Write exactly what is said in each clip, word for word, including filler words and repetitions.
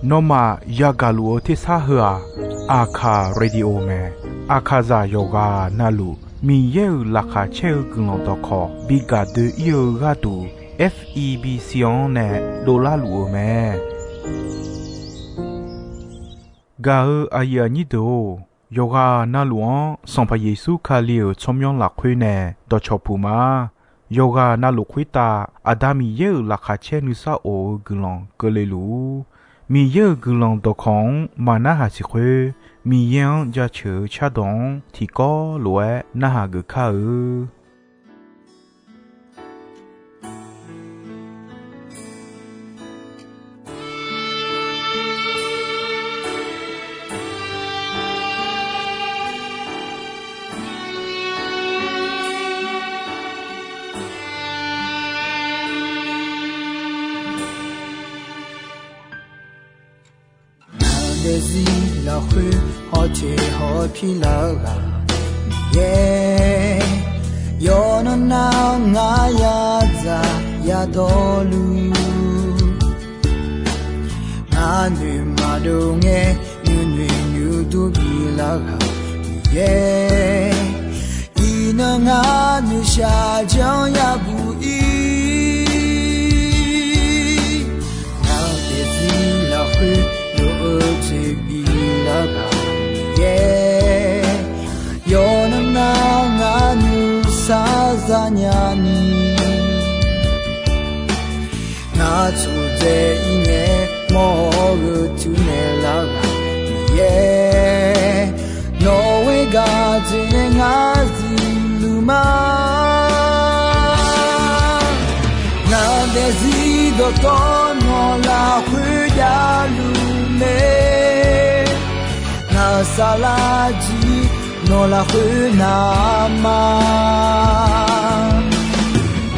Nawmaf yagaq luf-eu tersar heu-aq, Aqkaq Radio mae. Aqkaqzaq yawqghaq navluf Miqyaer-euq laqkhaq caer-eu guiqlanq dawqkawq bi gaq doe-ir-eu gharduq, F E B C-anr nae dovlar luf-eu mae. Gaq-eu aqyuif aqnyir deuq-or, yawqghaq navluf-anr Sanqpaq Yeqsur Kali-euq tsawrmyanr lafkhoer nae dawqcawq puq ma. Yawqghaq navluf khoertav Aqda Miqyaer-euq laqkhaq caer nuisar of-eu guiqlanq keuvle luf-ur. Miqyaer-euq guiqlanq dawqkawq-anr maqnarhaq siq khoer, Miqyaer-anr jaceuq-eu cardawq-anr tiqkawv lof-aer narhaq geuf kar-eu. Ngaq daefzir lafkhoer hawteq hawpir lar-eu ghaq Miqyaer, yawqnan nar ngar yadzaq yadawrluf, ngar noeq maqdov ngae nuinoeq nuidur bilar ghaq Miqyaer, iqnan ngar noeqshaq janr yabuq ir. Ngaq daefzir lafkhoer lof-eu jeq bilar ghaq Miqyaer, yawqnan nar ngar nuisar zanya ni, ngar tsofdzae ir ngae mawr-eu tuinaeq lar ghaq Miqyaer, nawq-eu gaq jeq nae ngar zifluf ma. Ngaq daefzir dawqtawvluf nawq lafkhoer javluf mae. Ngaq saflar jir nawq lafkhoer navma,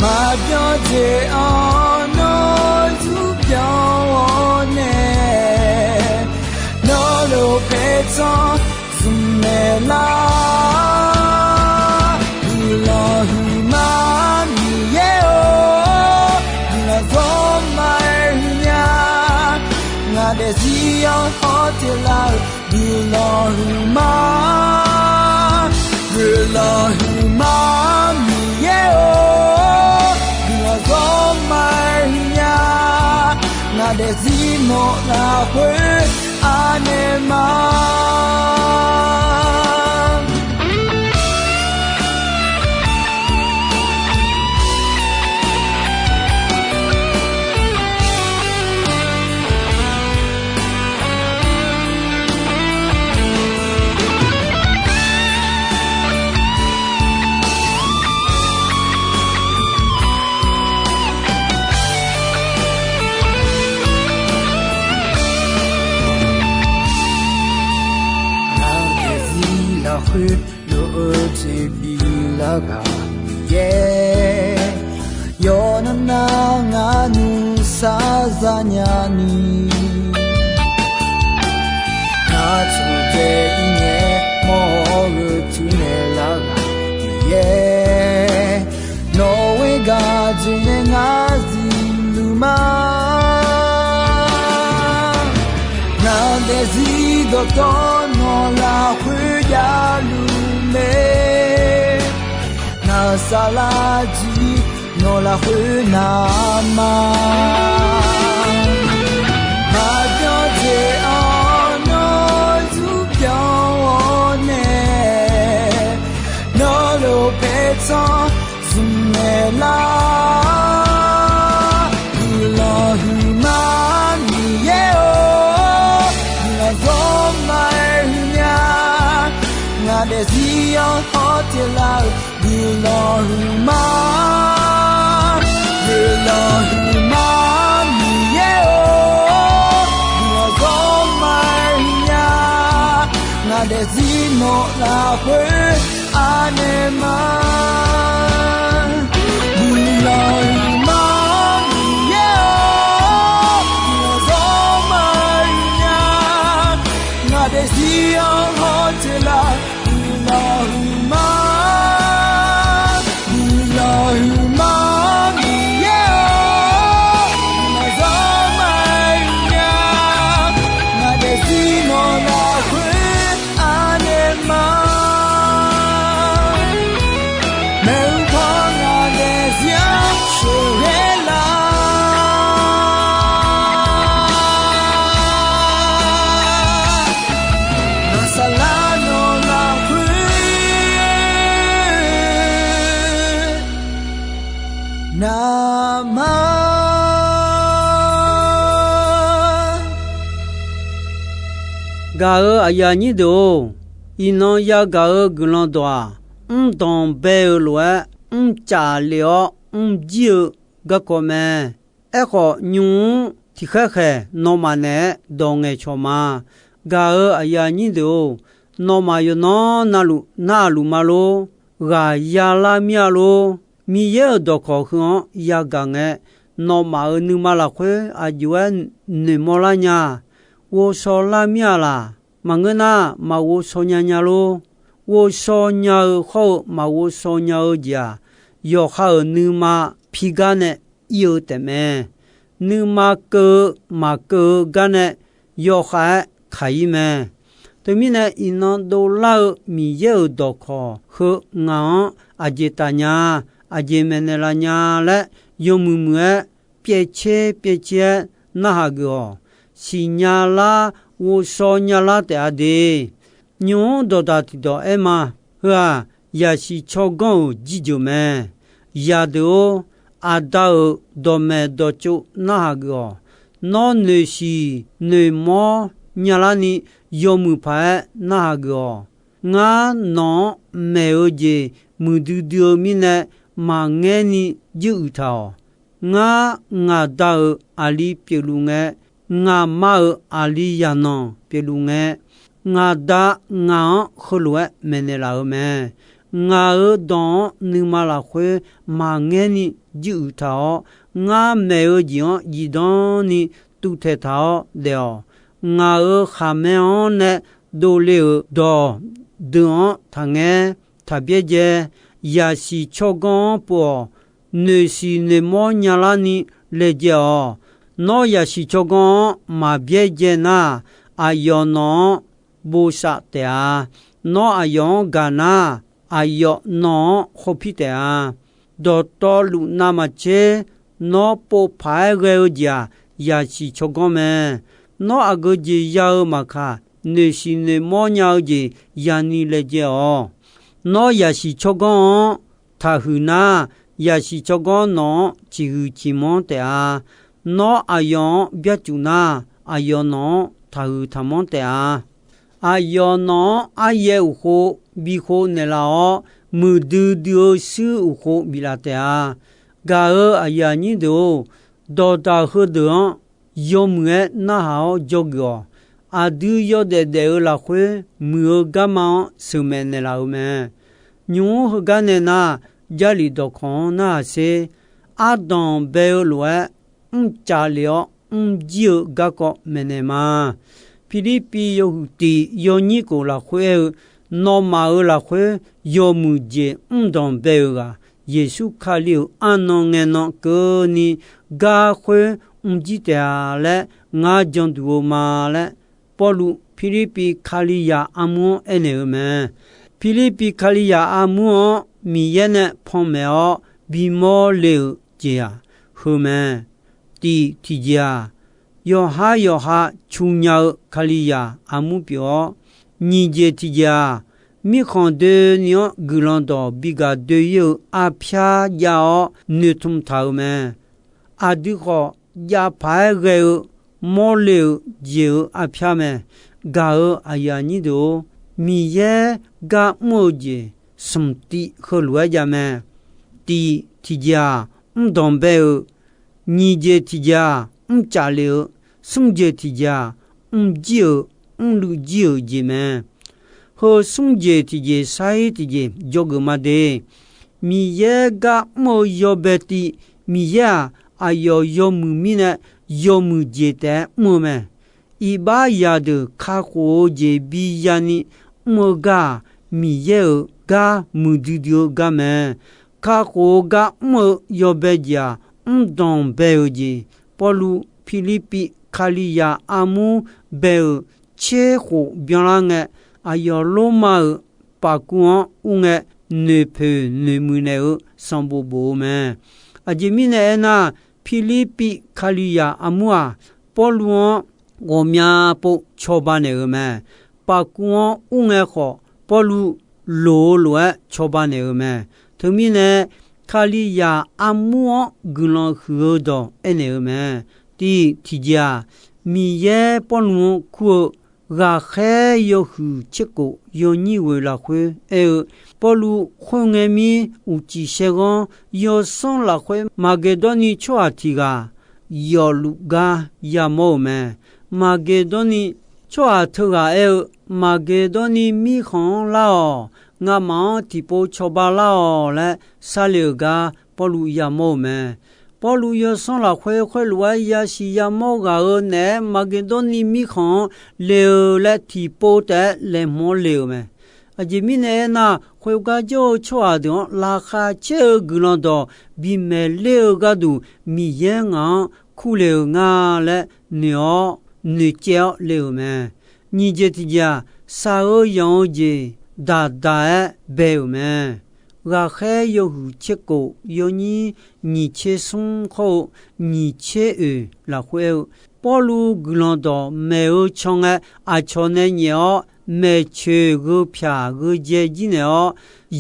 maqbyan jeq-anr nawr zmrbyan-awr nae, nawr lof paertsanr zmqmaeq lar. Guiqlanq huiqma Miqyaer-or, guiqlanq zawrmar-aer huiqnya. Ngaq daefzir-anr hawteq lar-euq guiqlanq huiqma, guiqlanq huiqma Miqyaer-or, guiqlanq zawrmar-aer huiqnya. Ngaq daefzir nawq lafkhoer anaeq ma. Ngaq daefzir lafkhoer lof-eu jeq bilar ghaq Miqyaer, yawqnan nar ngar nuisar zanya ni, ngar tsofdzae ir ngae mawr-eu tuinaeq lar ghaq Miqyaer, nawq-eu gaq jeq nae ngar zifluf ma. Ngaq daefzir dawqtawvluf nawq lafkhoer javluf mae. Ngaq saflar jir nawq lafkhoer navma, maqbyan jeq-anr nawr zmrbyan-awr nae, nawr lof paertsanr zmqmaeq lar. Guiqlanq huiqma Miqyaer-or, guiqlanq zawrmar-aer huiqnya. Ngaq daefzir-anr hawteq lar-euq guiqlanq huiqma, guiqlanq huiqma Miqyaer-or, guiqlanq zawrmar-aer huiqnya. Ngaq daefzir nawq lafkhoer anaeq ma. Guiqlanq huiqma Miqyaer-or, guiqlanq zawrmar-aer huiqnya. Ngaq daefzir-anr hawteq lar-euq guiqlanq huiqma, guiqlanq huiqma Miqyaer-or, guiqlanq zawrmar Gaq-euq aqyuif aqnyir deuq-or, iqnan yagaq-eu guiqlanq dawq-aq, mrdanq bae-eu lof-aer mrcaf lef-awr mrjir-eu garkawv mae. Aerkhawf, nymq-mr tiqkhaer khaeq nawmaf naeq-aer dawq ngaeqcawq ma. Gaq-euq aqyuif aqnyir deuq-or, nawmaf yawqnan navluf narhaq luf ma lor. Ghaq yalar mir-a lor. Miqyaer-euq dawqkawq heu-anr yagaq ngae, nawmaf-euq nuima lafkhoer aqjox-aer noeqmawr lar nya. Ghovshaw lar mir-a laq. Maqngeur nar, maq ghovshaw nya nya lor. Ghovshaw nya-eu hawr-eu maq ghovshaw nya-eu jeq-aq, yawqha-euq nuima pigar nae ir-eu taefmae. Nuima keuv-eu maqkeuv-eu gar nae yawkhav-aer kaq-ir mae. Teumirnae, iqnan dovlar-eu Miqyaer-euq dawqkawq heu ngaq-anr aqjeq taf nya, aqjeq maeqnaeq laf nya laer yawmuiq muiq-aer pyaevcer pyaevcer-aer narhaq geuf-awq. Siqnya lar, ghovshaw nya lar taef-a de. Nymq-mr dawqdaq tiqdawq aer ma. Heu-aq, yaqsiq tsawrganr-euq jirjeuq mae. Yadeuq-or, aqda-euq dawqmaeq dawqtsov narhaq geuf-awq. Nawr noeqsiq noeqmawr nyalar ni yawmuiq paq-aer narhaq geuf-awq. Ngar nawq-anr maeq-eu jeq muiqdui dui-eu mirnae, maqngaer ni juiruiq taq-awq. Ngar ngaq da-euq aqli pyeufluf ngae, ngaq ma-euq aqli yaqnanq pyeufluf ngae, ngaq da ngaq-anr heulof-aer maeqnaeq laf-euq mae. Ngaq-euq dawq-anr nuima lafkhoer maqngaer ni juiruiq taq-awr, ngar maeq-eu jeq-anr zifdan ni tuvtaeq taq-awr daef-awq. Ngaq-euq khaqmae-anr nae dovle-euq dawqdeuq-anr taqngaer, taqbyaerdzae. Yaqsiq tsawrganr-anr pov-awq. Noeqsiq noeqmawr nyalar ni laejae-awq. Nawr yaqsiq tsawrganr-anr maqbyaerdzae nar, aqyawf nawq-anr bosav taef-a. Nawr aqyawf-anr gaq nar, aqyawf nawq-anr khorpir taef-a. Dawqtawvluf navmaqtser nawr pov paq-aer ghae-eu jeq-aq, yaqsiq tsawrganr mae. Nawr aqgeu jeq ya-eu maqkaq, noeqsiq noeqmawr nya-eu jeq yani laejae-awq. Nawr yaqsiq tsawrganr-anr taqhuiq nar, yaqsiq tsawrganr nawq-anr ciqhuiq ciqmanr taef-a. Nawr aqyawf-anr byarcuf nar, aqyawf nawq-anr taqhuiq taqmanr taef-a. Aqyawf nawq-anr aryaev uqkhov bikhov naeqlaf-awr, muiqdui dui-eu shuir uqkhov biflaf taef-a. Gaq-euq aqyuif aqnyir deuq-or, dawqdaq heudeuq-anr yawmuiq-aer narhaq-awr dzawgeuf-awq. Aqdui yawdaef daef-eu lafkhoer muiq-eu garma-anr sheuqmaeq naeqlaf-euq mae. Nymq-mr heugar nae nar, Jarlif dawqkawq-anr narhaq sher. Ardanq bae-eu lof-aer mrcaf lef-awr mrjir-eu garkawv maeqnaeq ma. Pirlirpiv yawhuiq tiq yawnyir khof lafkhoer aer-eu, nawmaf-euq lafkhoer yawmuiq jeq mrdanq bae-euq ghaq, Yeqsur Kali-euq arnan ngaenan keuvni gar khoer mrjir taef-a laer ngar janduq-eu ma laer, Pawrluv Pirlirpiv Kalizaq armur-anr aernaeq-eu mae. Pirlirpiv Kalizaq armur-anr Miqyaer nae panmaeq-awr bimawr le-euq jeq-aq, heu mae. Tiq tiqjeq-aq, yawqhar yawqha cu nya-eu Kalizaq armur pyeuf-awr, nyiq jeq tiqjeq-aq, mirkhanq doeni-anr guiqlanq dawq bigaq doe-ir-eu arpyar jav-awr noeqtmq taq-euq mae. Aqdui khawf, jav paq-aer ghae-eu mawrle-euq jeq-euq arpyar mae. Gaq-euq aqyuif aqnyir deuq-or, Miqyaer gar mr-eu jeq smq tiv heulof-aer jav mae. Tiq tiqjeq-aq, mrdanq bae-eu, nyiq jeq tiqjeq-aq, mrcaf lef-eu, smr jeq tiqjeq-aq, mrjir-euq, mrluiv jir-euq jeq mae. Heu smr jeq tiqjeq sar-ir tiqjeq dzawgeuf ma de. Miqyaer gar mr-eu yawbae tiv, Miqyaer-aq, aqyawf yawmuiq mirnae yawmuiq jeq taef-aer mr-eu mae. Iqbax zaqdeuq kakhof-eu jeq bi yani mr-eu gar-aq, Miqyaer-euq gar muiqdui dui-eu gar mae. Kakhof-eu gar mr-eu yawbae jeq-aq, mrdanq bae-euq jeq. Pawrluv Pirlirpiv Kalizaq armur bae-euq tser khof byanlar ngae, aqyawf Lormav-euq paqkuv-anr ur ngae, noeqpoeq noeqmuiq naeq-eu sanqbof bof-eu mae. Aqjeq mirnae aernar, Pirlirpiv Kalizaq armur-aq, Pawrluv-anr ghawqmya pov cawba naeq-euq mae. Paqkuv-anr ur ngae khawf, Pawrluv loq-eu lof-aer cawba naeq-euq mae. Teumirnae, Kalizaq armur-anr guiqlanq huiq-eu dawq aernaeq-eu mae. Tiq tiqjeq-aq, Miqyaer Pawrluv-anr kur-eu Ghaqkhaer yawhuiq tserkof yawnyir ghoe lafkhoer aer-eu, Pawrluv khoerngae mir uqcif shaerghanr yawsanr lafkhoer Maqgeqdawrni tsawrhaq tiq ghaq yawfluf gar yamawr-euq mae. Maqgeqdawrni tsawrhaq teughaq aer-eu, Maqgeqdawrni mirkhanq-anr lar-awq. Ngamaf-anr tiqpov cawba lar-awq laer sharle-euq gar Pawrluv yamawr-eu mae. Pawrluv yawsanr lafkhoer khoerlof-aer yasiq yamawr ghaq-euq naeq-aer Maqgeqdawrni mirkhanq-anr le-eu laer tiqpov taef-aer laeqhmq-anr le-euq mae. Aqjeq mirnae aernar, khoergar jawr-eu tsawrhaq deuq-anr laqkhaq caer-eu guiqlanq dawq bimaeq ler-eu gharduq, Miqyaer ngaq-anr kurle-euq nga laer noeq-awr noeqcaev-awr le-euq mae. Nyiq jeq tiqjeq-aq, shaq-eu yanq-eu jeq daqdaq-aer bae-euq mae. Ghaqkhaer yawhuiq tserkof yawnyir nyiq tser smr khawr-eu nyiq tser oeq lafkhoer aer-eu, Pawrluv guiqlanq dawq maeq-eu can ngae, aqcawq nae nyaef-awr maeqtsoeq gheu pyaq gheu dzae jir naeq-awr,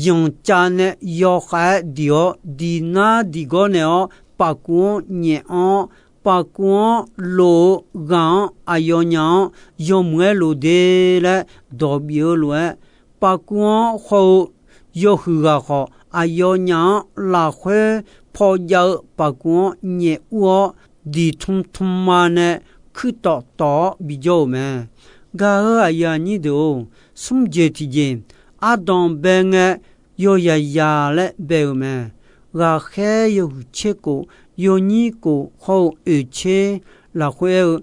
yanqcav nae yawkhav-aer diq-awr diq nar diq gawr naeq-awr, pafkuv-anr nyaef anr-awr, pafkuv-anr lof-eu ghaq-anr aqyawfnyaf-anr yawmuiq-aer lof de laer dawq bif-eu lof-aer, pafkuv-anr haw-eu yawhuiq ghaq khawf, aqyawfnyaf-anr lafkhoer paw jav-eu pafkuv-anr nyaef ur-awr, diqtm tm ma nae kuirtawf tawf-awr bijawr-euq mae. Gaq-euq aqyuif aqnyir deuq-or, smr jeq tiqjeq, ardanq bae ngae, yawyaq yaq laer bae-euq mae. Ghaqkhaer yawhuiq tser kof, yawnyir kof hawr-eu oeq tser lafkhoer aer-eu,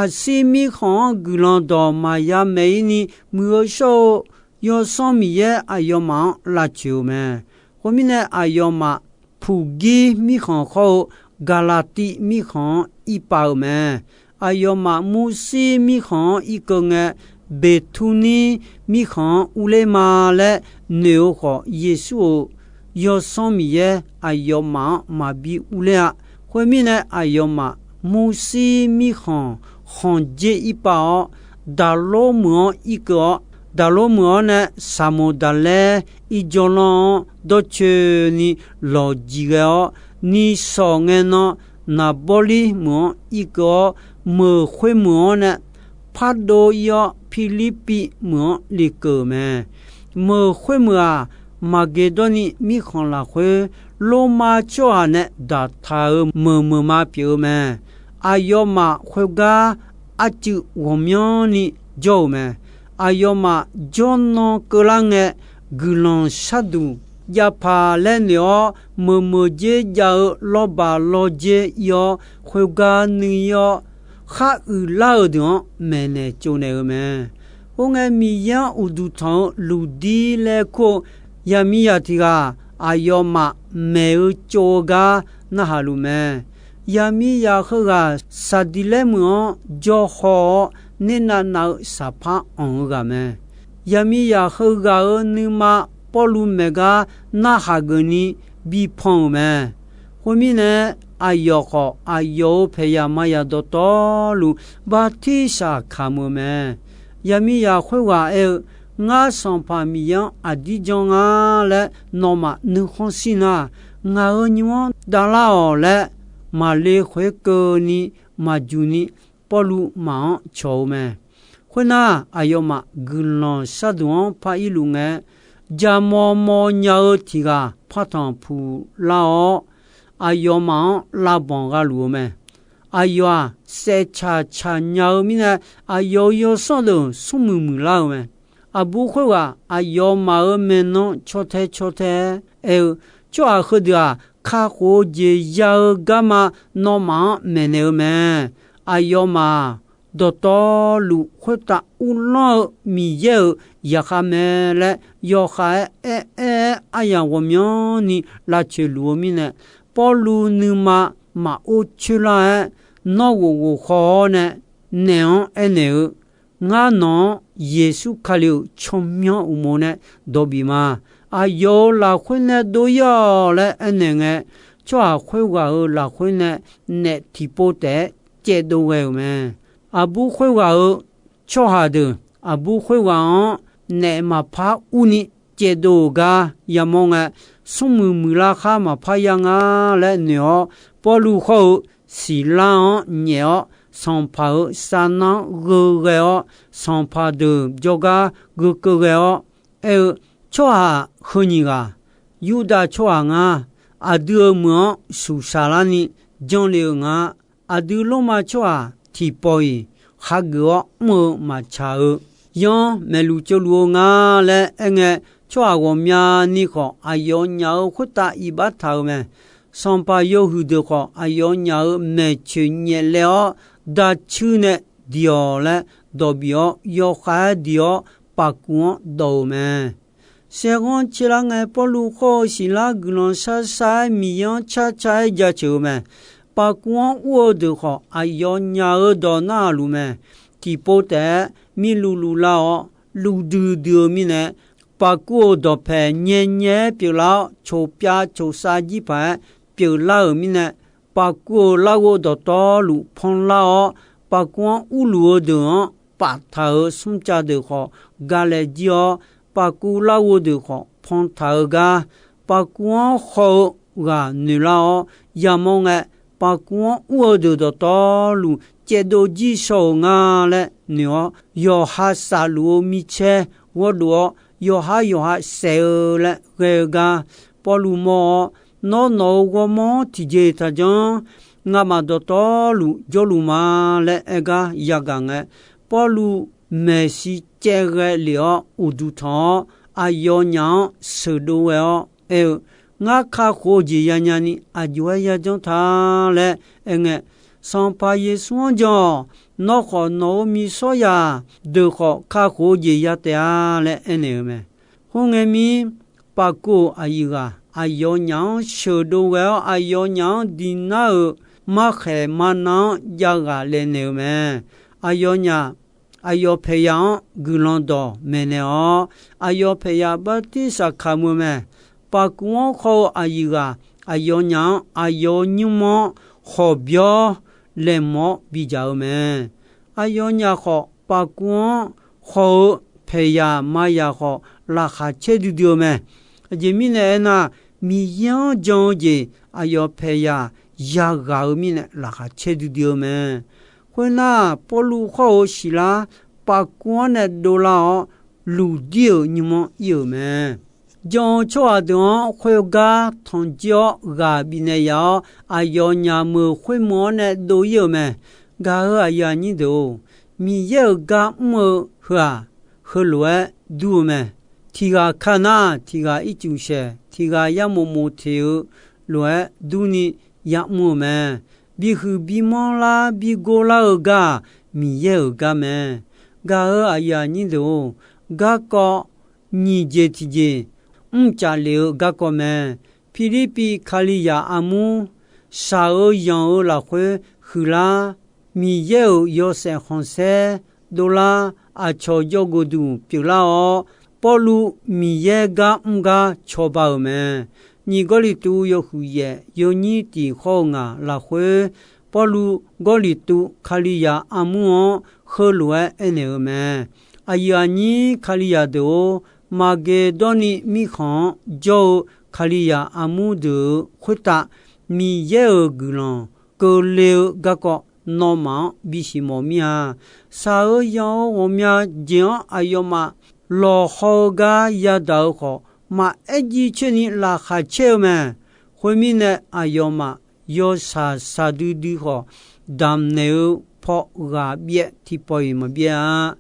aqsir mirkhanq-anr guiqlanq dawq maqya maeq-ir ni muiq-eu shawr-eu Yawsanr Miqyaer aqyawfmaf-anr lavcoeq-euq mae. Khoermirnae, aqyawfmaf Puqgir mirkhanq hawr-eu Gaqlaqtiv mirkhanq-anr irpav-euq mae. Aqyawfmaf Mursir mirkhanq-anr irkeuv ngae, Beqturnir mirkhanq-anr urler ma laer noeq-eu khawf, Yeqsur-euq Yawsanr Miqyaer aqyawfmaf-anr maqbi urler-a. Khoermirnae, aqyawfmaf Mursir mirkhanq khanqdzer irpav-awr, Daqlor meuq-anr irkeuv-awr, Daqlor meuq-awr nae Saqmoq Daqlaer irjawrlanr-anr dawrcoeni lawqjiq ghae-awr, nisawq ngae nan Naqbawrlir meuq-anr irkeuv-awr, meuq khoermeuq-anr nae pardov ir-awr, Pirlirpiv meuq-anr lekeuv-euq mae. Meuq khoermeuq-aq, Maqgeqdawrni mirkhanq lafkhoer Lormav tsawrhaq nae daqtaq-euq meuq meuq ma pyeuf-eu mae. Aqyawfmaf khoergar arcuiv ghawqmyanrni jawr-euq mae. Aqyawfmaf jawrnan keuvlar ngae, guiqlanq sharduq jav paq laer noeq-awr, meuq meuq dzer jav-eu lawrbaq lawrdzer ir-awr, khoergar nuiv ir-awr, khar uiqlar-euq deuq-anr maeqnaeq tsovnaeq-eu mae. Khoerngae, Miqyaer-anr uqduq tanq-eu Luqdir laer kur-eu yaqmiqzaq tiq ghaq, aqyawfmaf maeq-eu tsov-eu gar narhaq luf mae. Yaqmiqzaq heughaq Saqdiqlaer meuq-anr jawr haw-awr, nernav nav-eu saqpar anq-eu ghaq mae. Yaqmiqzaq heughaq-euq nuima Pawrluv maeq gar narhaq geufni bipan-euq mae. Khoermirnae, aqyawf khawf, aqyawf-euq paeqyaq maqyaq dawqtawvluf bartirsaq kamq-eu mae. Yaqmiqzaq khoerghaq aer-eu, Ngar Sanqpaq Miqyaer-anr aqdir janr nga laer nawmaf nuikhanr shir nar, ngaq-euq nymr-anr davlar-awq laer, maqle khoerkeuvni maqjuq ni Pawrluv maf-anr cawq-eu mae. Khoernar, aqyawfmaf guiqlanq sharduq-anr par irluf ngae, jaqmawr mawr nya-eu tiq ghaq partanq puq lar-awr, aqyawfmaf-anr lavbanq gha luf-eu mae. Aqyawf-aq, saef tsaq tsaq nya-eu mirnae, aqyawf-euq yawsanr deuq smrmuiq muiqlar-eu mae. Aqbur khoerghaq aqyawfmaf-euq maeqnan caw tae caw tae-aer aer-eu, Tsawrhaq heudeuq-aq, kakhof-eu jeq ya-eu garma nawmaf-anr maeqnaeq-eu mae. Aqyawfmaf-aq, dawqtawvluf khoertav uvlanr-eu Miqyaer-euq zaqkhav mae laer yawkhav-aer aer-aer-aer aryamq ghawqmyanrni lavcoeq luf-eu mirnae, Pawrluv nuima maqor coerlar-aer, nawr ghof ghof khaw-awr nae naef-anr aernaeq-eu, Ngar nawq-anr Yeqsur Kali-euq tsawrmyanr uqmov nae dawq bif ma. Aqyawf-euq lafkhoer nae dov-ir-awq laer aernaeq ngae, tsawrhaq khoerghaq-euq lafkhoer nae naef tiqpov taef-aer caevdov ghae-euq mae. Aqbur khoerghaq-euq tsawrhaq deuq aqbur khoerghaq-anr naef maqpar urni caevdov-euq gar yamawr ngae, smrmuiq muiqlar khar maqpar ya nga laer noeq-awr, Pawrluv hawr-eu Siqlar-anr nyaef-awr sanqpaq-euq sarnar-anr gheu ghae-awr, sanqpaq deuq jawrgar gheu keuv ghae-awr aer-eu, Tsawrhaq heu nyiq ghaq Yurdav tsawrhaq nga. Aqdui-euq meuq-anr suqshaq larni janr le-eu nga. Aqdui Lormav tsawrhaq tiqpawf-iq hageuf-awr mr-eu maqtsaq-eu, yanr maeqluf tsovluf-eu nga laer aerngae, tsawrhaq ghawqmyani khawf aqyawfnyaf-euq khoertav iqbax taq-euq mae. Sanqpaq yawhuiq deuq khawf aqyawfnyaf-euq maeqtsoeq nyaeflaev-awr, dacuir nae diq-awq laer dawq bif-awr, yawkhav-aer diq-awr paqkuv-anr dawq-euq mae. Saerghanr caerlar ngae, Pawrluv khawr-eu Siqlar guiqlanq shar shar-aer Miqyaer-anr car car-aer jaceuq-eu mae. Paqkuv-anr ur-eu deuq khawf, aqyawfnyaf-euq dawq narhaq luf mae. Tiqpov taef-aer mirluf luf lar-awr, luf duidui-eu mirnae, paqkuv-euq dawqpaeq nyae nyae-aer pyeuflar-awr, coqpyav coqsav jir paq-aer pyeuflar-euq mirnae, paqkuv-euq larghov dawqtawvluf panlar-awr, paqkuv-anr urluf-eu deuq-anr paftaq-euq smrcav deuq khawf galae jir-awr, paqkuv larghov deuq khawf pantaq-eu gar, paqkuv-anr haw-eu ghaq noeqlar-awr yamawr ngae, paqkuv-anr ur-eu deuq dawqtawvluf caevdov jir shaw-euq nga laer noeq-awr, yawqha safluf-eu micaer ghawrdov-awr, yawqha yawqha saef-eu laer ghae-eu gar Pawrluv mawr-awr, Nawr nawq-euq ghawrmawr-anr tiqjeq taqjanr. Ngamaf dawqtawvluf jawrluf ma laer aer gar yagaq ngae, Pawrluv maeqshi caev ghae lef-awr uqduq tanq-awr, aqyawfnyaf-anr sheuqdov ghae-awr aer-eu, Ngar kakhof-eu jeq yanya ni aqjox-aer yajanr ta laer aerngae, Sanqpaq Yeqsur-anr jan-awq. Nawr khawf nawq-euq miqsawryaq deuq khawf kakhof-eu jeq ya taef-a laer aernaeq-eu mae. Khoerngae mir, paqkuv-euq aqyuif ghaq aqyawfnyaf-anr sheuqdov ghae-awr, aqyawfnyaf-anr diq nar-euq markhaeq mana-anr jav ghaq laenaeq-eu mae. Aqyawfnyaf aqyawf paeqyaq-anr guiqlanq dawq maeqnaeq-awr, aqyawf paeqyaq bartirsaq kamq-eu mae. Paqkuv-anr haw-eu aqyuif ghaq aqyawfnyaf-anr aqyawf-euq nymr-anr hawqbyawr laeqhmq-awr bidzaq-eu mae. Aqyawfnyaf khawf, paqkuv-anr haw-eu paeqyaq mayaq khawf, laqkhaq caer duidui-eu mae. Aqjeq mirnae aernar, Miqyaer-anr jan-eu jeq aqyawf paeqyaq yaghaq-eu mirnae laqkhaq caer duidui-eu mae. Khoernar, Pawrluv khawr-eu Siqlar paqkuv-anr nae dovlar-awr, lufdir-euq nymr-anr ir-euq mae. Jan-eu tsawrhaq deuq-anr khoergar tanqjir-awr ghaq bifnaeq yaf-awr, aqyawfnyaf meuq khoermeuq-anr nae dov ir-euq mae. Gaq-euq aqyuif aqnyir deuq-or, Miqyaer-euq gar mr-eu heu-aq, heulof-aer dur-eu mae. Tiq ghaq ka nar, tiq ghaq ircuf shaeq, tiq ghaq yarmof mof teq-eu lof-aer durni yamr-eu mae. Bihuiq bimanr lar bigor lar-eu gar-aq, Miqyaer-euq gar mae. Gaq-euq aqyuif aqnyir deuq-or, garkawv nyiq jeq tiqjeq mrcaf lef-eu garkawv mae. Pirlirpiv Kalizaq armur shaq-eu yanq-eu lafkhoer huiqlar, Miqyaer-euq yawshaef khanqsaer dovlar, aqcawq jawrgeuq duq pyeuflar-awr, Pawrluv Miqyaer gar mr gar cawba-euq mae. Nyiq Gawrliqtu yawhuiq yaef yawnyir tiq khawr-eu ngaq lafkhoer, Pawrluv Gawrliqtu Kalizaq armur-anr heulof-aer aernaeq-eu mae. Aqyuif aqnyir Kalizaq deuq-or, Maqgeqdawrni mirkhanq-anr jawr-eu Kalizaq armur deuq-euq khoertav Miqyaer-euq guiqlanq keuvle-eu garkawv nawmaf-anr bisiq mawf mir-a. Shaq-eu yanq-eu ghawqmya jeq-anr aqyawfmaf lawqhaw-eu gar yadaq-eu khawf, maqaer jiv coer ni laqkhaq caer-eu mae. Khoermirnae, aqyawfmaf yawshaq shaqdui dui khawf, damqnaeq-eu paw ghaq byaev tiqpawf-iq maqbyaev-a.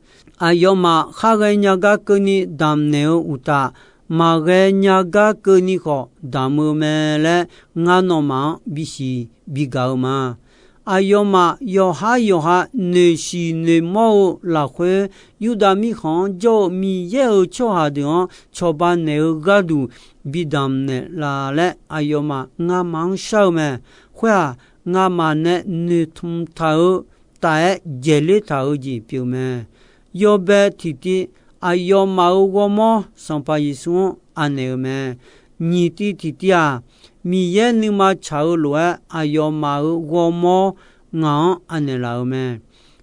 Aqyawfmaf khar ghaenya gar keuvni damqnaeq-eu uqtaf, maqghae nya gar keuvni khawf damq-eu mae laer, ngar nawmaf-anr bisiq bigaq-eu ma. Aqyawfmaf yawqhar yawqha noeqshiq noeqmawr-eu lafkhoer, Yurdav mirkhanq-anr jawr-eu Miqyaer-euq tsawrhaq deuq-anr cawba naeq-eu gharduq bidamq naeqlaf laer, aqyawfmaf ngamaf-anr shar-eu mae. Khoer-aq, ngamaf nae noeqtmq taq-eu taf-aer dzaeqler taq-eu jeq pyeuf mae. Yawbae tiqtiv, aqyawfmaf-euq ghawrmawr Sanqpaq Yeqsur-anr anaeq-eu mae. Nyiq tiv tiqtiv-aq, Miqyaer nuima tsaq-eu lof-aer aqyawfmaf-euq ghawrmawr ngaq-anr anaeq laf-eu mae.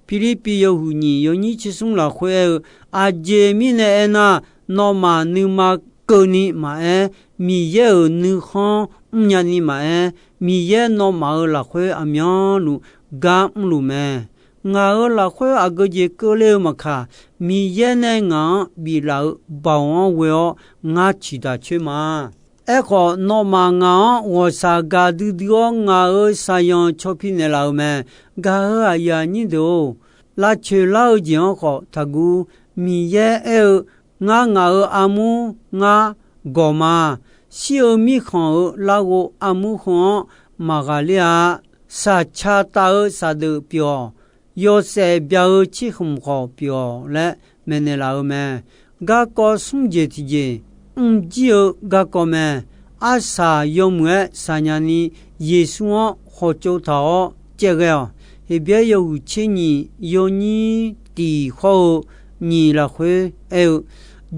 Pirlirpiv yawhuiq nyiq yawnyir tsersmr lafkhoer aer-eu, Aqjeq mirnae aernar, nawmaf nuima keuvni maqaer, Miqyaer-euq nuikhanr mrnya ni maqaer, Miqyaer nawmaf-euq lafkhoer aqmyanluf gar mrluf mae. Ngaq-euq lafkhoer aqgeu jeq keuvle-eu maqkaq, Miqyaer nae ngaq-anr biflaf-eu baoq-anr ghoe-awr ngar ciqdaq coer ma. Aerkhawf, nawmaf ngaq-anr ghawqshaq gaqdui dui-awr, ngaq-euq shaqzanq caw pi naeqlaf-euq mae. Gaq-euq aqyuif aqnyir deuq-or, lavcoeq lar-eu jeq-anr khawf taqguv. Miqyaer aer-eu, Ngar ngaq-euq armur ngar gawq ma. Shir-eu mirkhanq-euq larghov armur heu-anr maqghaqler-a. Shaqca taf-eu shaqdeuf pyeuf-awq. Yawshaef bya-eu cirkhmq khawf pyeuf-awq laer maeqnaeq laf-eu mae. Garkawv smr jeq tiqjeq, mrjir-eu garkawv mae. Arsaq yawmuiq-aer shaqnya ni Yeqsur-anr khawtsov taq-awr caevghae-awq. Heqbyaer yawhuiq tser nyiq yawnyir tiq hawr-eu nyiq lafkhoer aer-eu,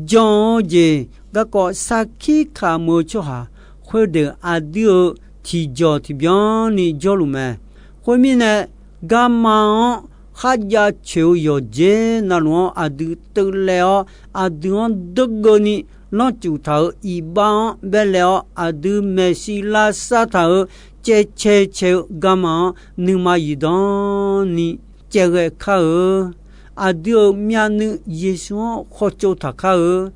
jan-eu jeq garkawv sarkir kamq-eu tsawrhaq khoerdeuq aqdui-euq tiqjawq tiqbyan ni jawrluf mae. Khoermirnae, garma-anr kharjav coeq-eu yawqjeq navluf-anr aqdui teuvlaev-awr, aqdui-anr deurgeuvni lanrcuf taq-euq iqbax-anr baelaev-awr, aqdui maeqshi lavsar taq-euq caevcae cae-eu garma-anr nuima zifdan ni caevghae kar-eu. Aqdui-euq myavnuiv Yeqsur-anr khawtsov taq kar-eu.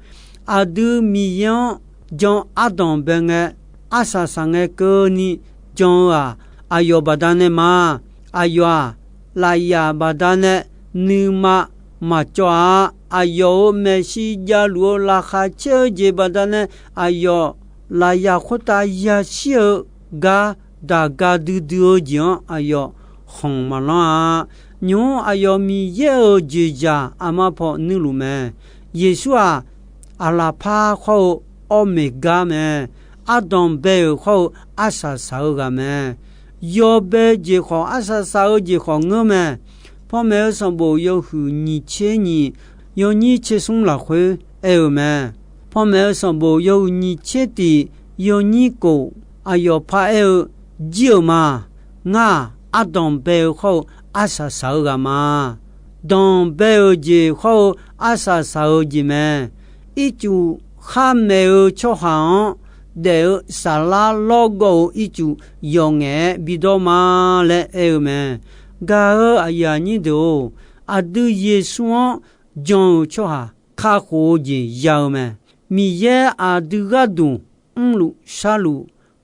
Aqdui Miqyaer-anr jan ardanq bae ngae, arsaq saq ngae keuvni jan-eu-aq, aqyawf baqdanae ma. Aqyawf-aq, lafyaf baqdanae nuima maqcawv-a. Aqyawf-euq maeqshi javluf-eu laqkhaq caer-eu jeq baqdanae, aqyawf lafyaf khoertav yashir-eu gar daq ga duidui-eu jeq-anr aqyawf khanq maqlanr-a. Nymq-mr aqyawf Miqyaer-euq jeqzaq aqma paw nuirluf mae. Yeqsur-aq, aqlaqpar khawr-eu awrmeq gar mae. Ardanq bae-euq khawr-eu arsaq saq-eu ghaq mae. Yawbae jeq khawf, arsaq saq-eu jeq khawf ngeur mae. Panmaeq-eu sanqbof yawhuiq nyiq tser nyiq yawnyir tser smr lafkhoer aer-eu mae. Panmaeq-eu sanqbof yawhuiq nyiq tser tiq yawnyir kof, aqyawf paraer-eu, Jir-euq ma. Ngar-aq, ardanq bae-eu khawr-eu arsaq saq-eu ghaq ma. Danqbae-euq jeq khawr-eu arsaq saq-eu jeq mae. Ircuf kharmaeq-eu tsawrhaq-anr daef-eu saflar lawrgawv-euq ircuf yawf ngaef-aer bidawr ma laer aer-eu mae. Gaq-eu aqyuif aqnyir deuq-or, aqdui Yeqsur-anr jan-euq tsawrhaq kakhof-eu jeq ya-eu mae. Miqyaer aqdui gharduq mrluf sharluf,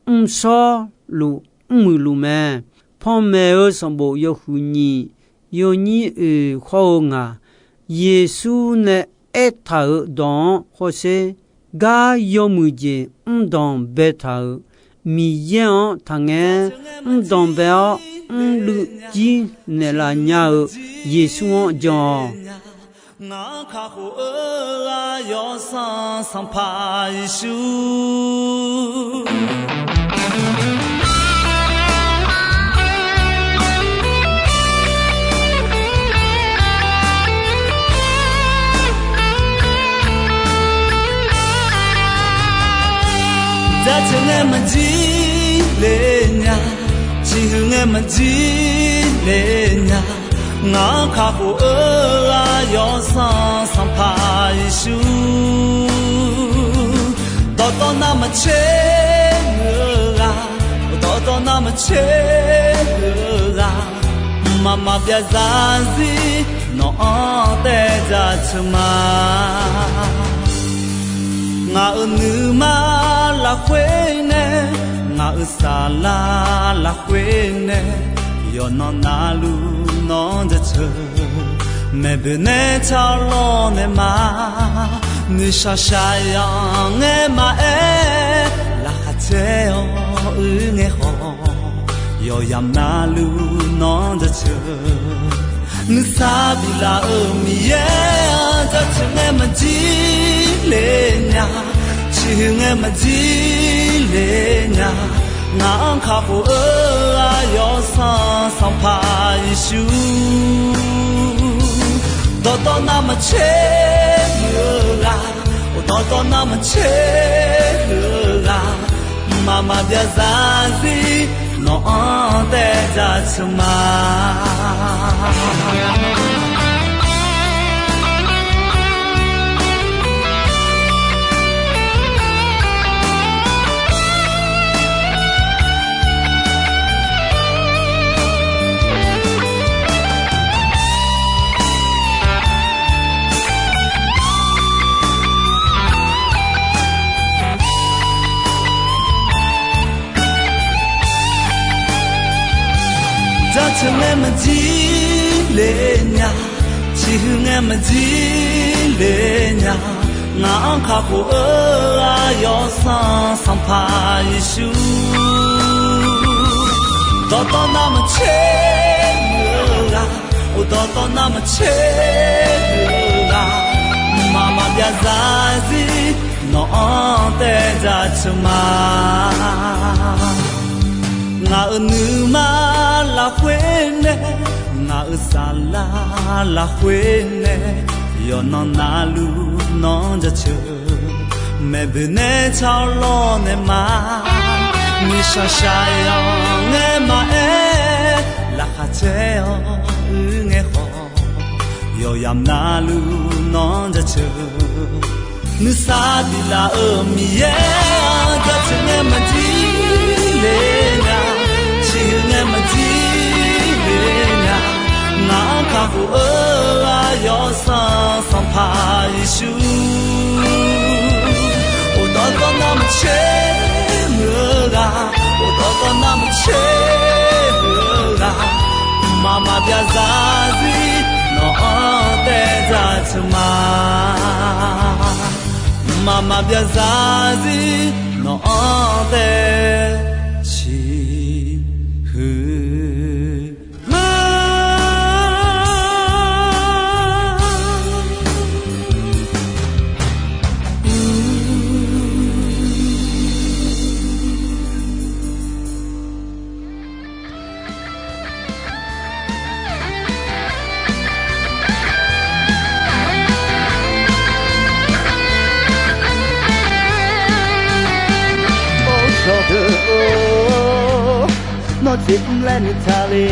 mrshawr luf, mrmuiq luf mae. Panmaeq-eu sanqbof yawhuiq nyiq yawnyir oeq khawr-eu ngaq, Yeqsur nae aertaq-euq dawq-anr hawsher, gar yawmuiq jeq mrdanq baetaq-euq Miqyaer-anr taqngaer, mrdanq bae-awr mrluiv jir naeqlaf nya-eu Yeqsur-anr jan-awq. Ngaq-anr kakhof-eu Aqyawf Sanqpaq Yeqsur. Jaceuq ngae maqjir le nya, ciqhuiq ngae maqjir le nya, ngaq-anr kakhof-eu Aqyawf Sanqpaq Yeqsur. Dawqtawv navmaqtser-eu ghaq, dawqtawv navmaqtser-eu ghaq, mqmaq maqbyav zarzir nawq-anr taev jaceuq ma. Ngaq-euq nuima lafkhoer nae, ngaq-euq saflar lafkhoer nae, yawqnan navluf nawr jaceuq. Maeqboeq nae tsarlawr nae ma, nuishaq shaqyanq ngae maqaer, laqkhaq caer-awr uir ngae khawf, yawqyamq navluf nawr jaceuq. Nuisar biflaf-euq Miqyaer-anr jaceuq ngae maqjir le nya, ciqhuiq ngae maqjir le nya, ngaq-anr kakhof-eu Aqyawf Sanqpaq Yeqsur. Dawqtawv navmaqtser-eu ghaq, dawqtawv navmaqtser-eu ghaq, mqmaq maqbyav zarzir nawq-anr taev jaceuq ma. Maqjir le nya, ciqhuiq ngae maqjir le nya, ngaq-anr kakhof-eu-aq Yawsanr Sanqpaq Yeqsur. Dawqtawv navmaqtser muiq-eu ghaq, dawqtawv navmaqtser muiq-eu ghaq, mqmaq maqbyav zarzir nawq-anr taev jaceuq ma. Ngaq-euq nuima lafkhoer nae, ngaq-euq saflar lafkhoer nae, yawqnan navluf nawq-anr jaceuq. Maeqboeq nae tsawrlawr nae ma, nuishaq shaqyanq ngae maqaer, laqkhaq caer-awr uir ngae khawf, yawqyamq navluf nawq-anr jaceuq. Nuisar biflaf-euq Miqyaer-anr jaceuq ngae maqjir le nya, ciqhuiq ngae maqjir le nya, ngaq-anr kakhof-eu-aq Yawsanr Sanqpaq Yeqsur. Dawqtawv navmaqtser muiq-eu ghaq, dawqtawv navmaqtser muiq-eu ghaq, mqmaq maqbyav zarzir nawq-anr taev jaceuq ma. Mqmaq maqbyav zarzir nawq-anr taev ciqhuiq ma. Or, sawqdeuq-or, nawr jeq mr laer nuitaq le.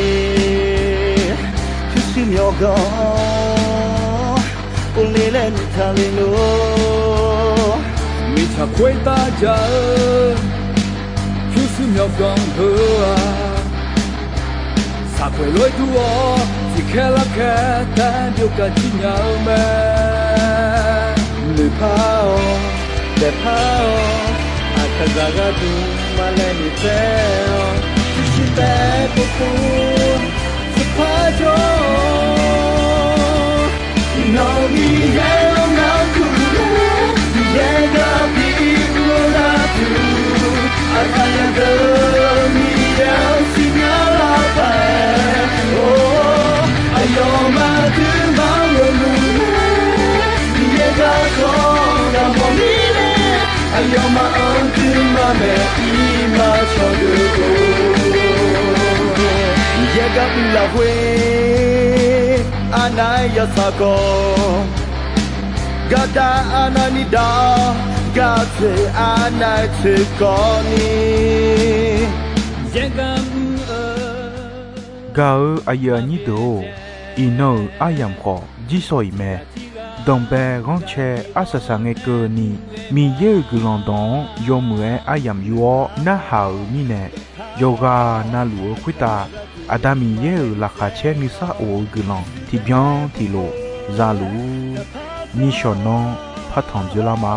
Pyurshuir myawqganq-anr uvle laer nuitaq le lor. Mirtsaq khoertav jaq-eu pyurshuir myawqganq heu-aq, saqpoeq lof-aer dur-awr tiqkhaer larkhaer taef-aer byov kaq jir nya-eu mae. Noeqpar-awr, daefpar-awr, aqkaqzaq gharduq maqlaer noeqtsaev-awr, pyurshuir taef-aer povpov tserpar jawr-awr, nawq-euq Miqyaer-anr narkuq-eu, Miqyaer gar bi mr-eu gharduq, aqkaqzaq deuq Miqyaer-anr siqnya lar paq-aer, or, aqyawfmaf dui maqghawqluf, Miqyaer garkawv ghaq mawf mirnae, aqyawfmaf-anr dui maqmaeq ir ma cawqdeuq-or. Miqyaer gar bi lafkhoer arnav-aer yawtsaq khawf, gardav arnavni dav-awr, gaq tsoeq arnav-aer tsoeq khawfni, Miqyaer gar mr-eu. Gaq-eu aqyuif aqnyir deuq-or, iqnan-euq aryamq khawf jirshaw iq mae. Danqbae ghanrcae arsaq saq ngae keuvni, Miqyaer-euq guiqlanq dawq-anr yawmuiq-aer aryamq yur-awr narhaq-euq mirnae, yawqghaq navluf-eu khoertav Aqda Miqyaer-euq laqkhaq caer nuisar of-eu guiqlanq tiqbyan tiqlof za luf-ur. Nishawq nanr partanq dzoerlar ma.